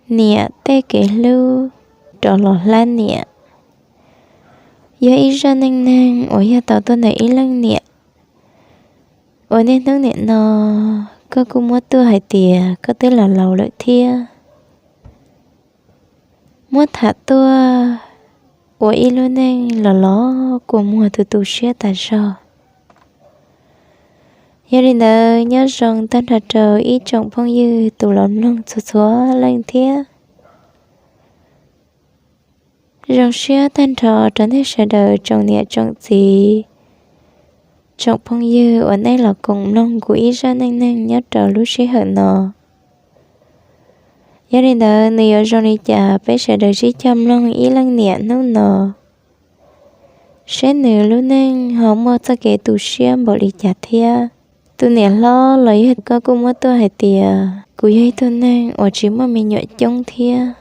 Niam tej kev hlub rov los hlab niam, yog ib zaj neej neeg uas yog tau tuaj ntawm ib leej niam uas niaj hnub niam no koj kuj muab tuaj hais tias koj twb los laus lawm thiab. Muab tham tuaj ua ib lub neej los los kua muag tu tu siab tas zog. Yog li ntawd nyob zoo tag nrho rau ib tsoom phooj ywg tus los mloog txhua txhua leej thiab. Zoo siab tag nrho rau nej sawv daws tsoom niam tsoom txiv, tsoom phooj ywg uas nej los koom mloog kuv ib zaj neej neeg nyob rau lub sij hawm no. Yog li ntawd nws yuav zoo li cas peb sawv daws sib cog mloog ib leej niam hnub no, seb nws lub neej ho muaj txoj kev tu siab npaum li cas thiab. Tus niam hlob los yog koj kuj muab tuaj hais tias kuv yog ib tug neeg uas tsis muaj me nyuam coob thiab.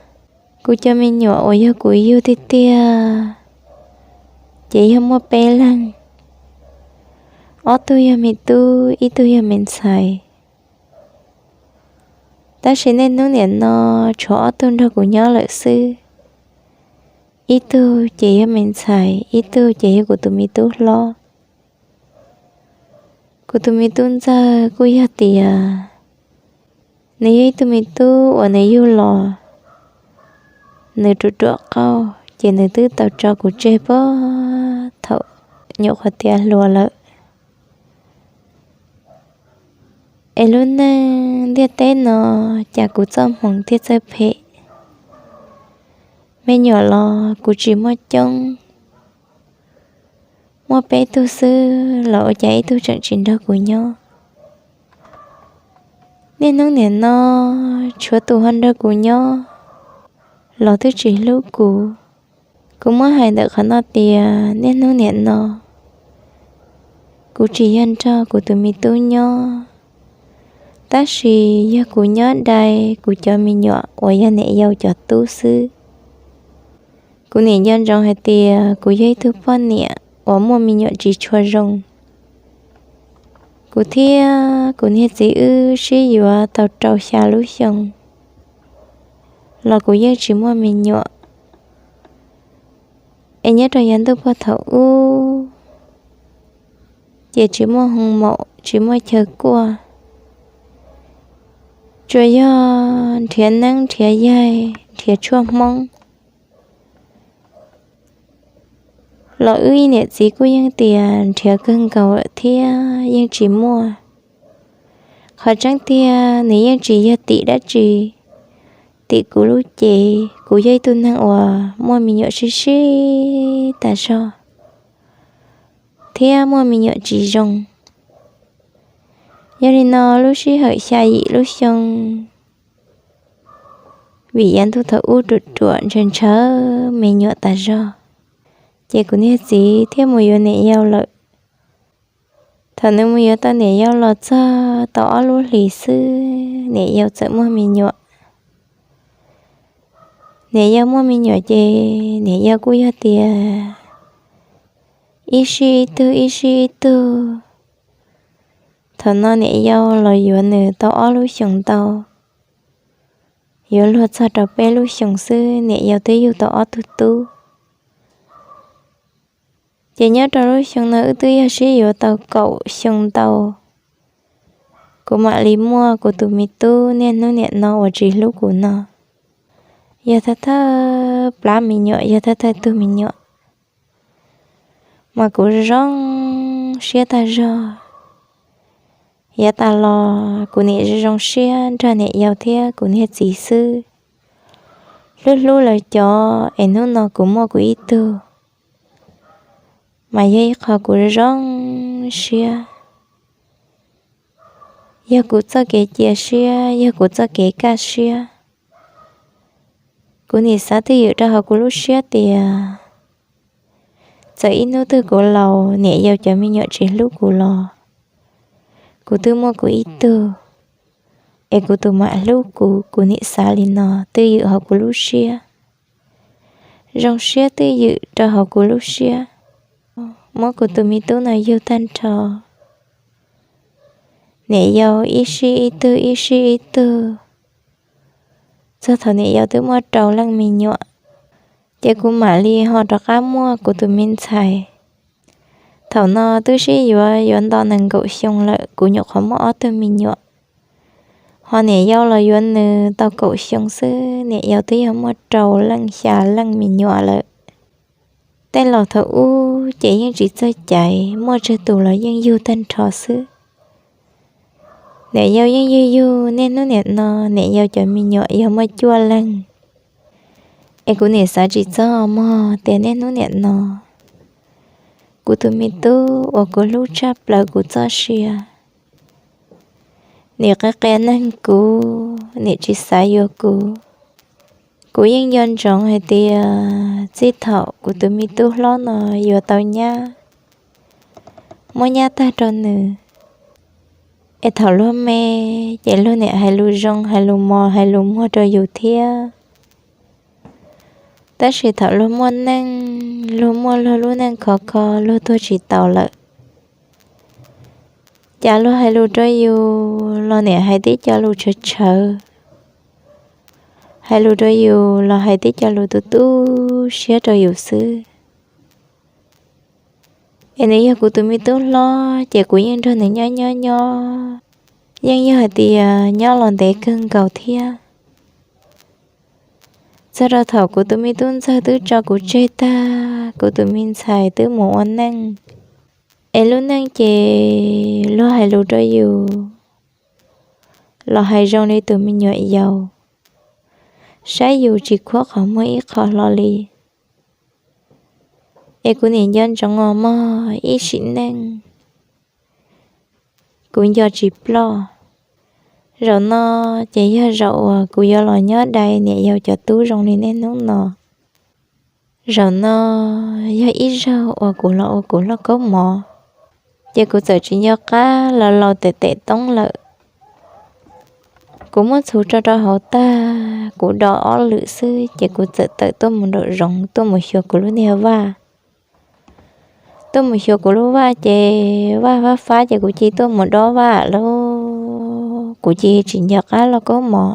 Kuv cov me nyuam uas yog kuv yug tiag tiag ces yog muaj peb leeg, ob tug yog me tub, ib tug yog me ntxhais. Tab sis niaj hnub niam no tshuav ob tug nrog kuv nyob lawm xwb. Ib tug ces yog me ntxhais, ib tug ces yog kuv tus me tub hlob. Kuv tus me tub ntxawg kuj yog tias nws yog ib tug me tub uas nws yug los nws ruam ruam qauj ces nws twb tau tso kuv tseg puag thaum nyuam qhuav tiav hluas lawm. Es lub neej ntiaj teb no cas kuv txoj hmoov thiaj txawj phem. Me nyuam los kuv tsis muaj coob, muaj peb tug xwb los ua cas ib tug tseem tsis nrog kuv nyob. Niaj hnub niam no tshuav tus ho nrog kuv nyob los twb tsis hlub kuv. Kuv muab hais ntawm qhov no tias niaj hnub niam no kuv tsis yog nrog kuv tus me tub nyob, tab sis yog kuv nyob dai kuv cov me nyuam uas yog niam yau cov tub xwb. Kuv nim nco ntsoov hais tias kuv yog ib tug poj niam uas muaj me nyuam tsis tshua zoo. Kuv thiab kuv niag txiv wb sib yuav tau rau xya lub xyoo los kuv yeej tsis muaj me nyuam. Es nyob rau yav ntuj puag thaum ub ces tsis muaj hoo maum, tsis muaj chaw kuaj, tsuas yog nrhiav neeb nrhiav yaig nrhiav tshuaj hmoob. Los wb niam txiv kuj yeej tias nrhiav kawg nkaus lawm thiab yeej tsis muaj. Qhov tseeb tiag nws yeej tsis yog tim dab tsi, tim kuv lub cev. Kuv yog ib tug neeg uas muaj me nyuam sib sib tas zog thiab muaj me nyuam tsis zoo. Yog li no lub sij hawm xya yim lub xyoo, vim yav ntuj thaum ub ruam ruam ntshaw ntshaw me nyuam tas zog, ces kuv niag txiv thiaj mus yuav niam yau lawm. Thaum nws mus yuav tau niam yau los txog tau ob lub hlis xwb niam yau txawm muaj me nyuam. Niam yau muaj me nyuam ces niam yau kuj yog tias ib sij ib tug ib sij ib tug. Thaum no niam yau los yuav nws tau ob lub xyoos ntau, yuav luag txog rau peb lub xyoos xwb niam yau twb yug tau ob tug tub. Ces nyob rau lub xyoo no wb twb yog sib yuav tau kaum xyoo ntau, kuv mam li muaj kuv tus me tub niaj hnub niam no uas tsis hlub kuv no. Yog thawj thawj plab me nyuam, yog thawj thawj tug me nyuam, mas kuv zoo siab tag zog. Yav tas los kuv nim zoo siab nrog niam yau thiab kuv niag txiv xwb. Hlub hlub lawv cov es hnub no kuv muaj kuv ib tug, mas yog ib qho kuv zoo siab. Yog kuv txoj kev cia siab, yog kuv txoj kev kaj siab. Kuv nim xav twj ywm rau hauv kuv lub siab tias txawm ib hnub twg kuv laus niam yau cov me nyuam tsis hlub kuv los, kuv twb muaj kuv ib tug, es kuv tus mam hlub kuv. Kuv nim xav li no twj ywm hauv kuv lub siab, zoo siab twj ywm rau hauv kuv lub siab. Muab kuv tus me tub no yug tag nrho, niam yau ib sij ib tug ib sij ib tug, txog thaum niam yau twb muaj rau leej me nyuam, ces kuv mam li ho rov qab muaj kuv tus me ntxhais. Thaum no twb sib yuav yuav nto nees nkaum xyoo lawm, kuv nyuam qhuav muaj ob tug me nyuam. Ho niam yau los yuav nws tau kaum xyoo xwb, niam yau twb yog muaj rau leej xya leej me nyuam lawm. Tej laus thaum ub ces yeej tsis txawj caiv, muaj tsawg tus los yeej yug tag nrho xwb. Niam yau yeej yug yug, niaj hnub niam no niam yau cov me nyuam yog muaj cuaj leeg. Es kuv nim xav tsis txog mog tias niaj hnub niam no kuv tus me tub uas kuv hlub tshaj plaws kuv txoj sia, nim qia qia neeg kuv, nim tsis xav yuav kuv. Kuv yeej nco ntsoov hais tias txij thaum kuv tus me tub hlob no yuav tau nyab, muab nyab tag rau nws, es thaum luag me ces luag niam hais lus zoo, hais lus mos, hais lus muag rau yus thiab. Tab sis thaum luag muaj neej, luag muaj luag lub neej khov kho, luag tuag tsis taus lawm, cas luag hais lus rau yus los niam hais tib co lus tshawv tshawv, hais lus rau yus los hais tib co lus tu tu siab rau yus xwb. Es nws yog kuv tus me tub hlob ces kuv yeej nrog nws nyob nyob nyob, yeej yog hais tias nyob los ntev kawg nkaus thiab. Txog rau thaum kuv tus me tub ntxawg twb tso kuv tseg tag, kuv tus me ntxhais twb mus ua neej, es lub neej ces luag hais lus rau yus los hais zoo li tus me nyuam yaus, saib yus tsis khuab qhov muag ib qho hlo li. Es kuv nim nco ntsoov os mog, ib sim neej kuv nco tsis ploj. Zaum no ces yog zaum uas kuv yuav los nyob dai niam yau cov tub zoo li niaj hnub no. Zaum no yog ib zaug uas kuv los ua kuv lauj kaub mov, ces kuv txawm tsis nco qab los laus tes tes toob lawm. Kuv muab txhuv tso rau hauv tag, kuv do ob lwm xwb ces kuv txawm tawm tuaj mus nraum zoov tuaj mus xyuas kuv lub niag vaj. Tuaj mus xyuas kuv lub vaj ces vaj fab fab ces kuv cia tuaj mus dob vaj lawm, kuv cia tsis nco qab lauj kaub mov.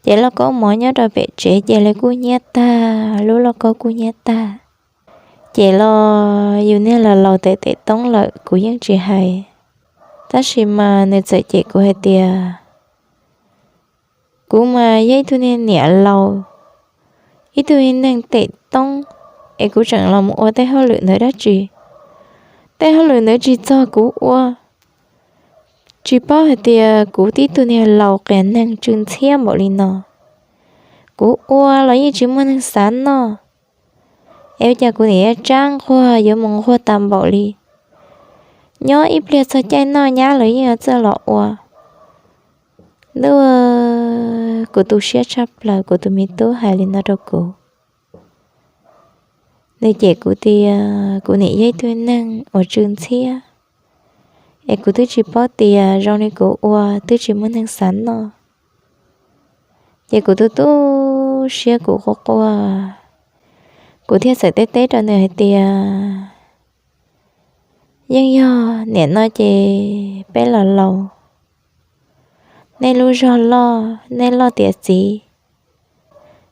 Ces lauj kaub mov nyob rau pem tsev ces li kuj hnyiab tag, lub lauj kaub kuj hnyiab tag. Ces los yus niag laus laus tes tes toob lawm kuv yeej tsis hais, tab sis mas nws txawm cem kuv hais tias kuv mas yog ib tug niag niam laus, ib tug neeg tes toob, es kuv tseem los mus ua tej hauj lwm ntawd dab tsi? Tej hauj lwm ntawd tsis txog kuv ua. Tsis paub hais tias kuv tib tug niag laus qias neeg tsw ntxhiab npaum li no, kuv ua los yeej tsis muaj neeg xav noj. Es ua cas kuv nim yuav tsab nquag yuav mus nquag tas npaum li? Nyob ib pliag txog caij noj nyab lawv yeej yuav txawj los ua. Ntuj, kuv tu siab tshaj plaws, kuv tus me tub hais li no rau kuv. Nws cem kuv tias kuv nim yog ib tug neeg uas tsw ntxhiab, es kuv twb tsis paub tias zoo li kuv ua twb tsis muaj neeg xav noj. Ces kuv tu tu siab kuv quaj quaj, kuv thiaj txawm teb teb rau nws hais tias, yeej yog nim no ces peb los laus, nej lub zog loj, nej loj tiav txiv,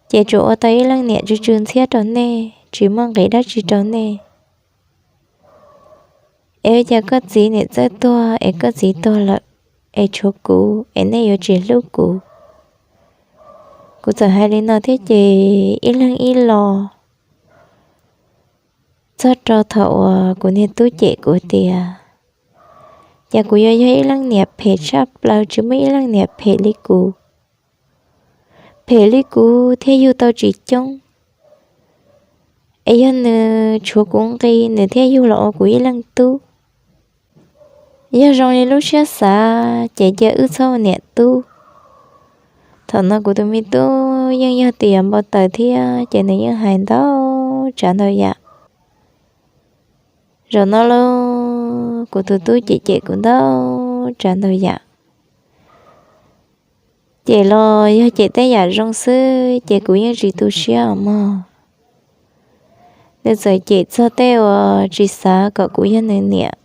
ces tsuas ua tau ib leej niam tsw tsw ntxhiab rau nej, tsis muaj nqis dab tsi rau nej. Es ua cas koj txiv niam txawj tuag es koj txiv tuag lawm, es tshuav kuv es nej yuav tsis hlub kuv? Kuv txawm hais li no thiab ces ib leeg ib lo, txog rau thaum uas kuv niag tub cem kuv tias, cas kuv yuav yog ib leej niam phem tshaj plaws, tsis muaj ib leej niam phem li kuv. Phem li kuv thiaj yug tau tsis coob, es yog nws tshuav kuv nqi nws thiaj yug los ua kuv ib leej tub. Yog zoo li lub siab xav ces cia wb txhob ua niam tub. Thaum no kuv tus me tub yeej yog tias npau taws thiab ces nws yeej hais ntau tsav ntau yam. Zaum no lauj, kuv tus tub cem cem kuv ntau tsav ntau yam. Cem los yog cem tej yam zoo xwb ces kuv yeej tsis tu siab os mog. Nws txawm cem txog tej uas tsis xav kom kuv yog nws niam.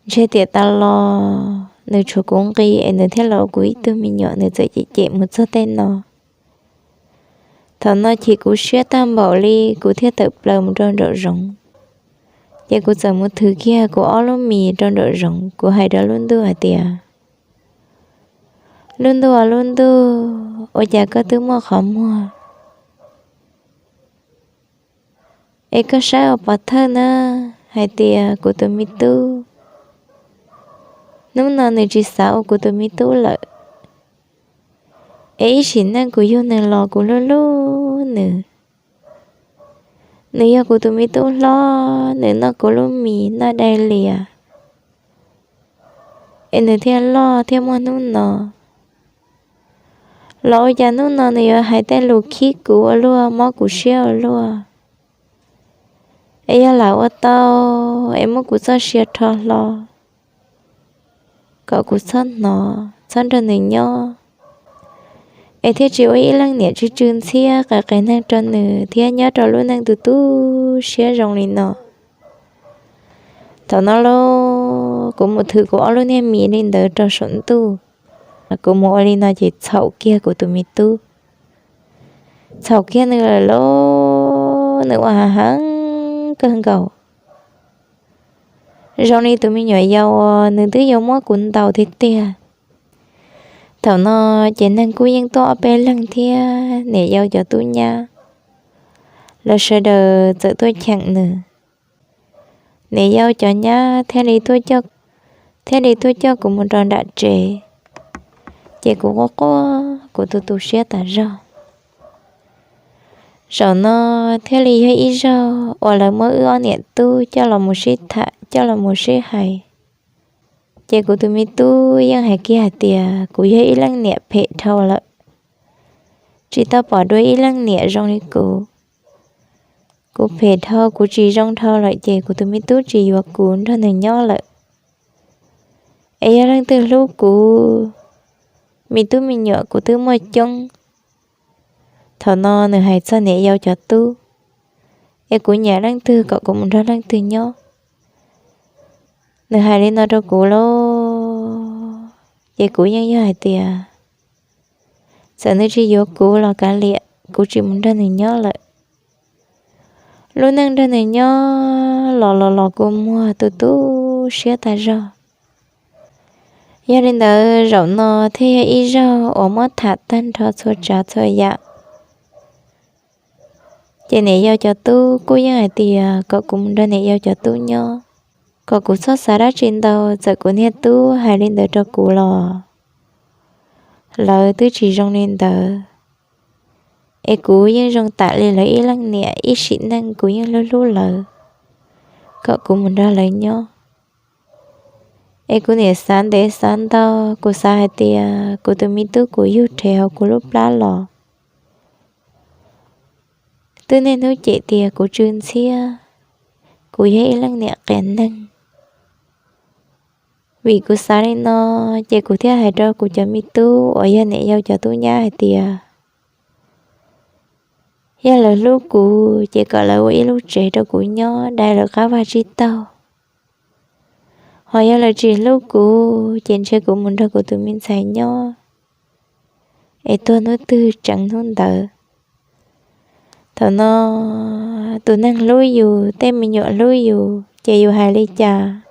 Ntshe tiam tas los nws tshuav kuv nqi es nws thiaj los ua kuv ib tug me nyuam, nws txawm cem cem mus txog tej no. Thaum no chim kuv siab tag npaum li, kuv thiaj tawm plaws mus rau nraum zoov. Ces kuv txawm mus thwm kiag kuv ob lub mis rau nraum zoov, kuv hais rau lub ntuj hais tias, lub ntuj, lub ntuj, ua cas koj twb muaj qhov muag es koj saib ua pov thawj na, hais tias kuv tus me tub, hnub no nws tsis xav ua kuv tus me tub lawm. Es ib sim neej kuv yug nws los kuv hlub hlub nws. Nws yog kuv tus me tub hlob, nws noj kuv lub mis noj dai lias, es nws thiaj loj thiaj muaj hnub no. Los ua cas hnub no nws yuav hais tej lus khib kuv ua luaj, mob kuv siab ua luaj? Es yog lam ua tau, es muab kuv txoj sia rho hlo, kom kuv txhob hnov, txhob nrog nws nyob, es thiaj tsis ua ib leej niam tsw tsw ntxhiab qias qias neeg rau nws thiab nyob rau lub neej tu tu siab zoo li no. Thaum no los kuv mus thwm kuv ob lub niag mis li ntawd rau saum ntuj. Kuv mus ua li no ces txhaum kiag kuv tus me tub. Txhaum kiag nws lawm lauj, nws ua hav heev kawg nkaus. Zoo li tus me nyuam yaus uas nws twb yuav muab kuv ntaus tiag tiag. Thaum no ces neeg kuj yeej tuaj ob peb leeg thiab, niam yau cov tub nyab, lawv sawv daws txawm tuaj cheem nws. Niam yau cov nyab thiaj li tuaj coj kuv mus rau nram tsev, ces kuv quaj quaj kuv tu tu siab tas zog. Zaum no thiaj li yog ib zaug uas lawv muab wb ob niam tub coj los mus sib tham, coj los mus sib hais. Ces kuv tus me tub yeej hais kiag hais tias kuv yog ib leej niam phem dhau lawm, tsis tau pom dua ib leej niam zoo li kuv. Kuv phem dhau, kuv tsis zoo dhau lawm ces kuv tus me tub tsis yuav kuv nrog nws nyob lawm. Es yog leej twg hlub kuv, me tub me nyuam kuv twb muaj coob. Thaum no nws hais txog niam yau cov tub, es kuv nyiam leej twg kom kuv mus nrog leej twg nyob. Nws hais li no rau kuv lauj, ces kuv yeej yog hais tias txawm nws tsis yuav kuv los kav liam, kuv tsis mus nrog nws nyob lawm. Lub neej nrog nws nyob los los los kua muag tu tu siab tas zog. Yog li ntawd zaum no thiaj yog ib zaug uas muab tham tag nrho txhua tsav txhua yam. Ces niam yau cov tub kuj yeej hais tias kom kuv mus nrog niam yau cov tub nyob, kom kuv txhob xav dab tsi ntau. Txawm kuv niag tub hais li ntawd rau kuv los lawv twb tsis zoo li ntawd, es kuv yeej zoo tam li lawv ib leej niam, ib sim neej kuv yeej hlub hlub lawv, kom kuv mus nrog lawv nyob. Es kuv niam xav ntev xav ntau, kuv xav hais tias kuv tus me tub kuv yug rhev hauv kuv lub plab los, twb niaj hnub cem tias kuv tsw ntxhiab, kuv yog ib leej niam qias neeg. Vim kuv xav li no, ces kuv thiaj hais rau kuv cov me tub uas yog niam yau cov tub nyab hais tias, yog lawv hlub kuv ces kom lawv ua ib lub tsev rau kuv nyob, dai lawv qab vaj tsib taug. Ho yog lawv tsis hlub kuv ces ntshe kuv mus nrog kuv tus me ntxhais nyob, es tuag hnub twg tseev hnub ntawd. Thaum no tus neeg hlub yus, tej me nyuam hlub yus, ces yus hais li cas,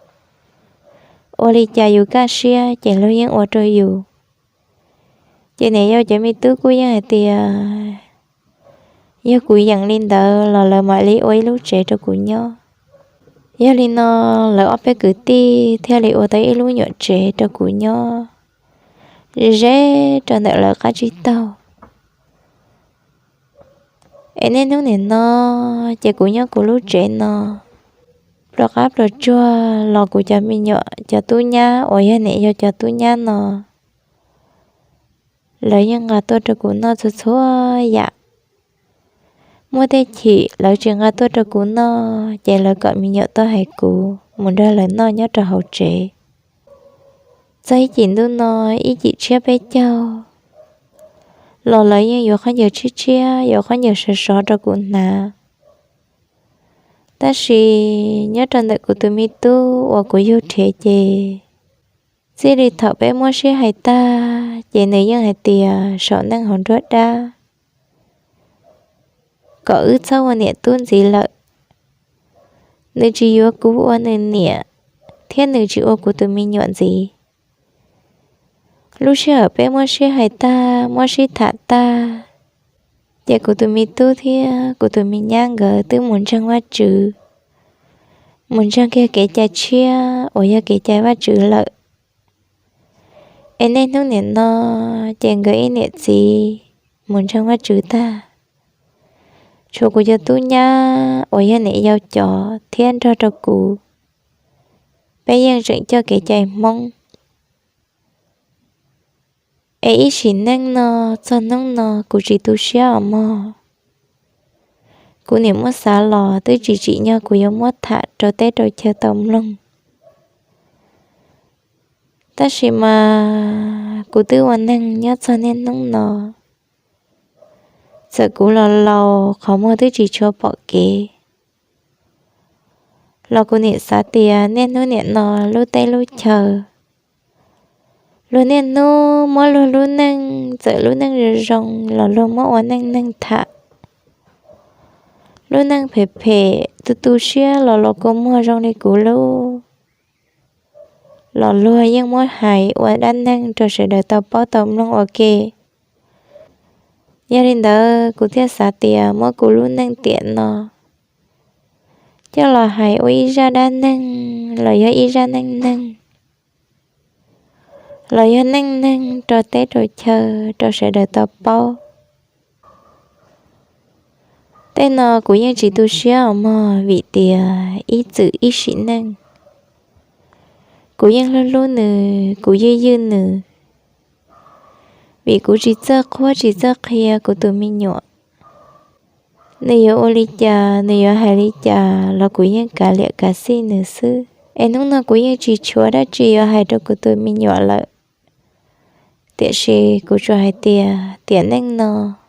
ua li cas yus kaj siab ces luag yeej ua rau yus. Ces niam yau cov me tub kuj yeej hais tias yog kuv yeem li ntawd los lawv mam li ua ib lub tsev rau kuv nyob. Yog li no lawv ob peb kwv tij thiaj li ua tau ib lub nyuam tsev rau kuv nyob ze ze rau ntawm lawv qab tsib taug. Es niaj hnub nim no ces kuv nyob kuv lub tsev no, pluas qab pluas tsuag los kuv cov me nyuam cov tub nyab uas yog niam yau cov tub nyab no, lawv yeej nqa tuaj rau kuv noj txhua txhua yam. Muaj tej chim lawv tsis nqa tuaj rau kuv noj ces lawv kom me nyuam tuaj hais kuv mus nrog lawv noj nyob rau hauv tsev. Txog ib cim ntuj no, ib cim tshiab peb caug los lawv yeej yuav khaub ncaws tshiab tshiab, yuav khaub ncaws sov sov rau kuv hnav. Tab sis nyob rau ntawm kuv tus me tub uas kuv yug rhev ces Txij li thaum peb muab sib hais tag ces nws yeej hais tias saum neej hauv nruab dab kom wb txhob ua niam tub ntxiv lawm. Nws tsis yuav kuv ua nws niam, thiab nws tsis ua kuv tus me nyuam ntxiv. Lub sij hawm peb muab sib hais tag, muab sib tham tag, ces kuv tus me tub thiab kuv tus me nyab nkawd twb mus ntseeg Vajtswv, mus ntseeg kiag kev cai tshiab uas yog kev cai Vajtswv lawm. Es niaj hnub niam no ces nkawd ib niam txiv mus ntseeg Vajtswv tag, tshuav kuv cov tub nyab uas yog niam yau cov thiab nrog rau kuv, peb yeej tseem coj kev cai Hmoob. Es ib sim neej no txog hnub no kuv tsis tu siab os mog. Kuv niam muab xav los twb tsis tsim nyog kuv yuav muab tham rau teb rau chaw tau mloog. Tab sis mas kuv twb ua neeg nyob txog niaj hnub no, txawm kuv los laus qhov muag twb tsis tshua pom kev los kuv niam xav tias niaj hnub niam no lub teb lub chaw, luag niaj hnub muab luag lub neej, txawm lub neej zoo zoo los luag muab ua neej neeg tham. Lub neej phem phem tu tu siab los los kua muag zoo li kuv lub los luag yeej muab hais ua dab neeg rau sawv daws tau paub tau mloog ua ke. Yog li ntawd kuv thiaj xav tias muab kuv lub neej tiam no coj los hais ua ib zaj dab neeg los yog ib zaj neej neeg los yog neej neeg rau teb rau chaw rau sawv daws tau paub. Tej no kuv yeej tsis tu siab os mog, vim tias ib txwm ib sim neej kuv yeej hlub hlub nws, kuv ywj ywj nws, vim kuv tsis txawj qhuab tsis txawj qhia kuv tus me nyuam. Nws yuav ua li cas, nws yuav hais li cas los kuv yeej kav liam kav xij nws xwb. Es hnub no kuv yeej tsis tshuav dab tsi yuav hais rau kuv tus me nyuam lawm. Tiam sis kuv tsuas hais tias tiam neej no,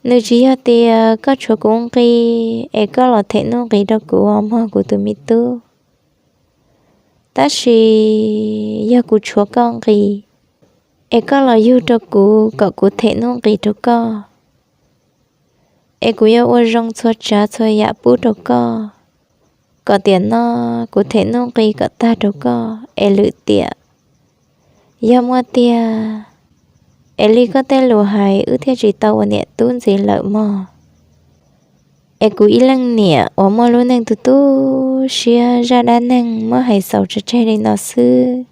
nws tsis yog tias koj tshuav kuv nqi es koj los them nuj nqis rau kuv os mog kuv tus me tub. Tab sis yog kuv tshuav koj nqi es koj los yug rau kuv kom kuv them nuj nqis rau koj, es kuv yuav ua zoo txhua tsav txhua yam pub rau koj, kom tiam no kuv them nuj nqis kom tag rau koj es lwm tiam yog muaj tiag, es li koj tej lus hais wb thiaj tsis tau ua niam tub ntxiv lawm mog. Es kuv ib leej niam uas muaj lub neej tu tu siab, zaj dab neeg muab hais xaus tseg tseg li no xwb.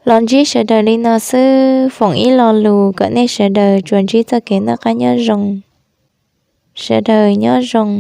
Los ntsib sawv daws li no xwb, foom ib lo lus kom nej sawv daws tsuas ntsib txoj kev noj qab nyob zoo. Sawv daws nyob zoo.